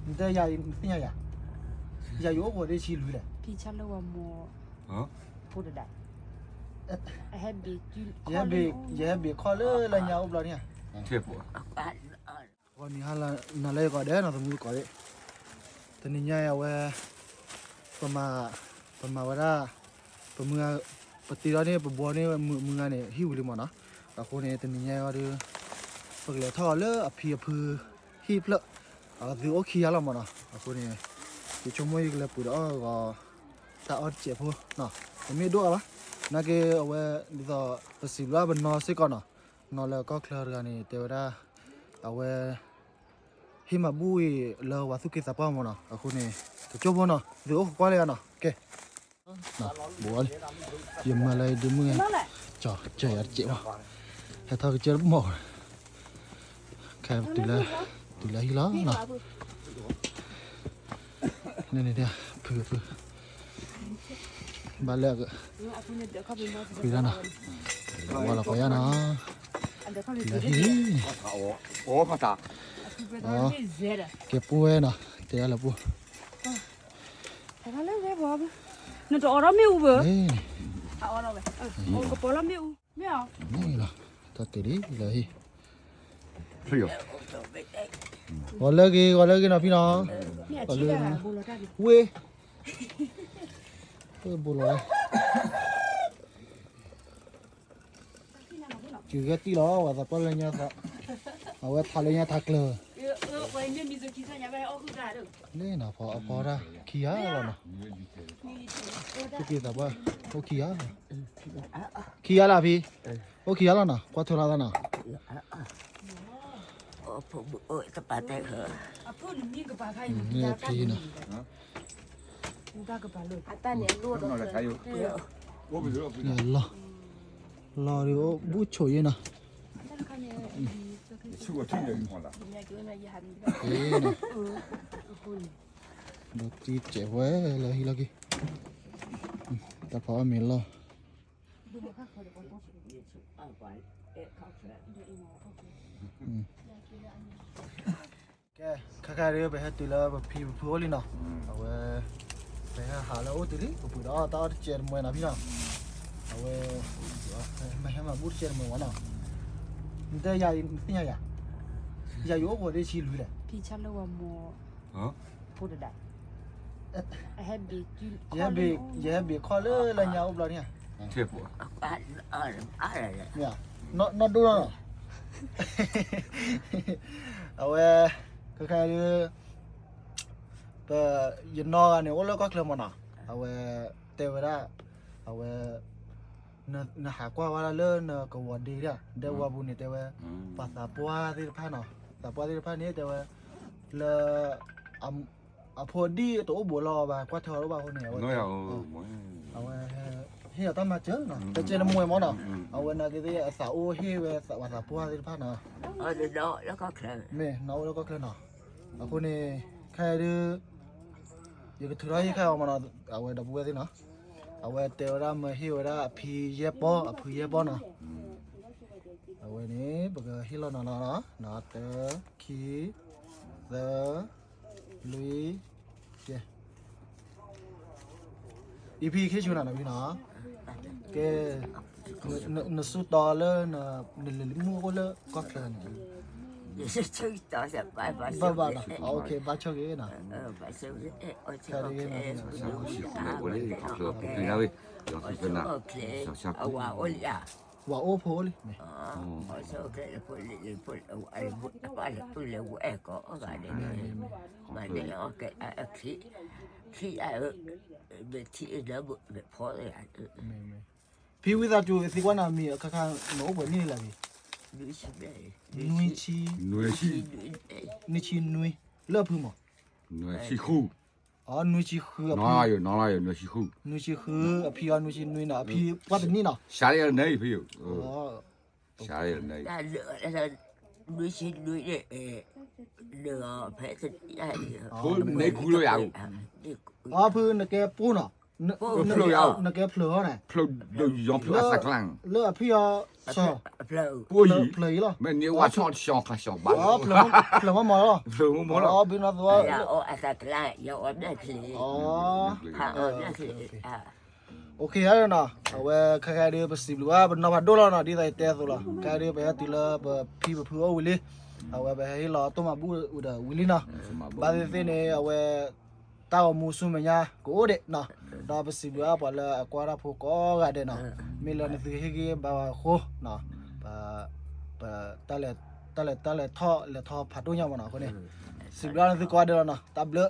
နတဲယၤ နသ့ၣ်ညါယၤ, ယၤယအိၣ်ဃိးဒ့ဆံလွံၢ်လဲၣ်, ဖံဆၣ်လၢဝၤမိၢ်, ဖိတဒၣ်, ယဟဲဘ့ၣ်, ယဟဲဘ့ၣ်ခီၣ်လၢလၢညါအိၣ်ဘျီန့ၣ်, ဂီၤနံၤဟါလၢနၤလၢယဂီၤဒဲးနီၤ သမူသကိးသ့ၣ်, တနံၤညါအံၤအဝဲ, ပမၤ, ပမၤဝဲဒၣ်, ပမုၢ်ဂၤ, ပတ့ထီၣ်န့ၣ် ပဘှီန့ၣ်မုၢ်ဂၤန့ၣ် ဟံၣ်ဝံၤလံမ့ၢ်နီၤ, အဃိန့ၣ် တနံၤညါအံၤဒီး, ပကလဲၤထီၣ်အီၤလၢအဖံအဖု, ဟံၣ်ဖျၢၣ်, အသုအိၣ်ခံဂၤလီၤမ့ၢ်နီၤ, အဃိန့ၣ်, ယဆိကမိၣ်ယကလဲၤပှ့ၤဒီးအီၣ်ဂီၤ, တၢ်အီၣ်တစဲးဖိ, တမ့ၢ်ဒိၣ်အါဘၣ်, နာ်က့အဝဲ, ဒ်သိးပစံးဘျုးပနီၢ်စ့ၢ်ကီးနီၤ, နီၢ်လၢကီၢ်ချၢတဂၤန့ၣ် တဲဝဲဒၣ်, အဝဲ ဟ့ၣ်မၤဘူၣ်အံၤလၢဝၤသူၣ်က့သးပှၢ်မ့ၢ်နီၤ, အဃိန့ၣ်, တကၠိဖိနီၤ သုအိၣ်ဃိးကွၢ်လၢယၤနီၤ, ကဲ, ဘိးအီၤလံ, ယမၤလၢယဒ့မုၣ်, ကၠီၤကၢယၤတစဲးဘၣ်, ဟဲထီၣ်ကစၢၢ်တမီၢ်, ခဲ, တုၤလၢဟံၣ်လီၤနီၤ, န့ၣ်န့ၣ်, ဖုဖု, ဘၣ်လၢ, ဖုလီၤနီၤ, ဝၤလီၤကီးယၤနီၤ, လၢဟံၣ်လံ, ကဲပူဝဲနီၤ, တဲအလၢပူ နတအီၣ်ထီၣ်မ့ၣ်အူဘၣ်, န့ၣ်လီၤ, တၢ်တ့ၢ်လံလၢဟံၣ်, ဂီၤလၢဂ့ၤ ဂီၤလၢဂ့ၤနီၤဖံနီၤ, ဝ့ၢ်, ဝ့ၢ်ဘိလီၤ ကဂဲၤတံၢ်လီၤ ဝဲသးပှၢ်လၢညါသး, အဝဲထးလၢညါထးကျၢၤ, န့ၣ်နီၤ ဖီအဖီတၢ်ခံဂၤလီၤနီၤ, သူၣ်က့သးပှၢ်, အိၣ်ခံဂၤ, ခံဂၤလီၤဖံ, အိၣ်ခံဂၤလီၤနီၤ ကွၢ်ထွဲလီၤသးနီၤ, ဖံနီၤ, လီၤ, လီၤဒီးအိၣ်ဘူးဆိးယဲနီၤ, ဒီးတံၢ်စဲးဝဲလၢဟံၣ်လီၤက့ၤ, တၢ်ဖးအီၣ်မ့ၤလီၤ, ကဲ, ခဲခါဒုး ပဟဲတုၤလၢပဖံပဖုအိၣ်လံနီၤ, အဝဲ, ပဟဲဟးလၢအအိၣ်တုၤလံ ပပှ့ၤဒီးအီၣ်တၢ်အီၣ်တစဲးတမှဲနီၤဖံနီၤ, အဝဲ, မ့ၢ်ဟဲမၤဘူၣ်တစဲးတမှဲဝဲနီၤ, နတဲယၤ နသ့ၣ်ညါယၤ, ယၤယအိၣ်ဃိးဒ့ဆံလွံၢ်လဲၣ်, ဖံဆၣ်လၢဝၤမိၢ်, ဖိတဒၣ်, ယဟဲဘ့ၣ်, ယဟဲဘ့ၣ်ခီၣ်လၢလၢညါအိၣ်ဘျီန့ၣ်, နီၢ်ဒိၣ်နီၤ, အဝဲ, ခဲခါဒုး ပ, ယနီၢ်ဂၤန့ၣ် အိၣ်လၢကီၢ်ချၢမ့ၢ်နီၤ, အဝဲ, တဲဝဲဒၣ်, အဝဲ, နဟးကွၢ်ဝဲဒၣ်လၢနကဝီၤဒ့ဒၣ် ဒဲဝီပူၤန့ၣ်တဲဝဲ, ပှၤသးပှၢ်သ့ၣ်တဖၣ်နီၤ, သးပှၢ်သ့ၣ်တဖၣ်န့ၣ်တဲဝဲ, လၢ အဖိဒံၣ်တအိၣ်ဘူးလီၤဘၣ် ကွၢ်ထွဲအီၤတအိၣ်ဘၣ်အဃိန့ၣ်, အဝဲ, ဟ့ၣ်အီၤတၢ်မၤစၢၤနီၤ တကဲလၢမူဝဲမ့ၢ်နီၤ, အဝဲနာ်က့သ့ၣ်အသးအိၣ်ဟ့ၣ်ဝဲပှၤသးပှၢ်သ့ၣ်တဖၣ်နီၤ, မ့ၢ်နီၤအိၣ်လၢကီၢ်ချၢနီၤ, အဃိန့ၣ်, ခဲအံၤဒုး ယကထုးထီၣ်ဟ့ၣ်ခါအီၤမ့ၢ်နီၤ, အဝဲဒီပုၢ်ဝဲၢ်သ့ၣ်နီၤ, အဝဲတဲဝဲဒၣ်မၢဟ့ၣ်ဝဲဒၣ်အဖံယဲၢ်ပီၢ် အဖုယဲၢ်ပီၢ်နီၤ, အဝဲန့ၣ် ပကဟ့ၣ်လီၤနီၤလီၤနီၤ, တၢ ခံ သၢ လွံၢ် ယဲၢ်, အံၤဖံခ့ဆူနၤနီၤဖံနီၤ, ကဲ, နဆူၣ်တီလၢ, နလံၤမုၣ်အိၣ်လၢကီၢ်ချၢန့ၣ်, ဘၣ်ဘၣ်နီၤ, ဘၣ်ဆိၣ်ဂ့ၤနီၤ, ဝၤအိၣ်ဖိလံမ့ၢ်, ဖံဝံသးစူၤ သံကွၢ်နၤမံၤအခါခါ နအိၣ်ပှဲၤနံၣ်လၢ်ဖံ, နွံဆံ, နွံဆံနွံ, လၢအဖုမး, နွံဆံဃု, နွံဆံဃု, နွံဆံဃု, အဖံအီၤနွံဆံနွံနီၤ, အဖံပှၢ်တနံၣ်နီၤ, နွံဆံနွံ, အဖုနကဲပှိၢ်နီၤ, ဖျၢၣ်ယါ, နကဲဖျၢၣ်ဟီန့ၣ်, ဖျၢၣ်ဒိၣ်ယီၤဖျၢၣ်အသးကျါန့ၣ်, လၢအဖံအီၤ, ဖျၢၣ်အံၤ, ဖျၢၣ်အံၤလီၤ, မ့ၢ်န့ၣ်ဝဲဆီၣ်တဆီၣ်ကျါဆီၣ်ဘၣ်, ဖျၢၣ်မီၢ်မီၢ်လီၤ, ဖျၢၣ်မီၢ်မီၢ်လီၤ, ဘီနီၢ်သဝီ, အသးကျါ, ယအီၣ်ဘျဲၣ်ချ့, အီၣ်ဘျဲၣ်ချ့, အဝဲခဲခါဒီး ပစံးဘျုးဘၣ်ပနီၢ်ဖးဒိၣ်လီၤနီၤ, ဒ်သိးယတဲအသိးလီၤ, ခဲခါဒီးပဟဲတုၤလၢပဖံပဖုအိၣ်ဝံၤလံ, အဝဲပဟဲဟ့ၣ်လီၤအီၣ်တၢ်မၤဘူၣ်ဒီးဝံၤလံနီၤ, ဘၣ်သ့ၣ်သ့ၣ်န့ၣ် အဝဲ တၢ်ဂီၤမူဆူမဲာ်ညါကအိၣ်ဒံးနီၤ, ဒီးပစံးဘျုးဘၣ်ပှၤလၢအကွၢ်တၢ်ဖိကိးဂၤဒဲးနီၤ, မ့ၢ်လၢနသုဟ့ၣ်ဂံၢ်ဘါဝဲအဃိ, ပ တၢ်လဲၤ, တၢ်လဲၤ, တၢ်လဲၤထီၣ်လဲၤထီဖးဒိၣ်ညါမးနီၤ, အဃိန့ၣ်, စံးဘျုးနသုကိးဂၤဒဲးလီၤနီၤ, တၢ်ဘျုး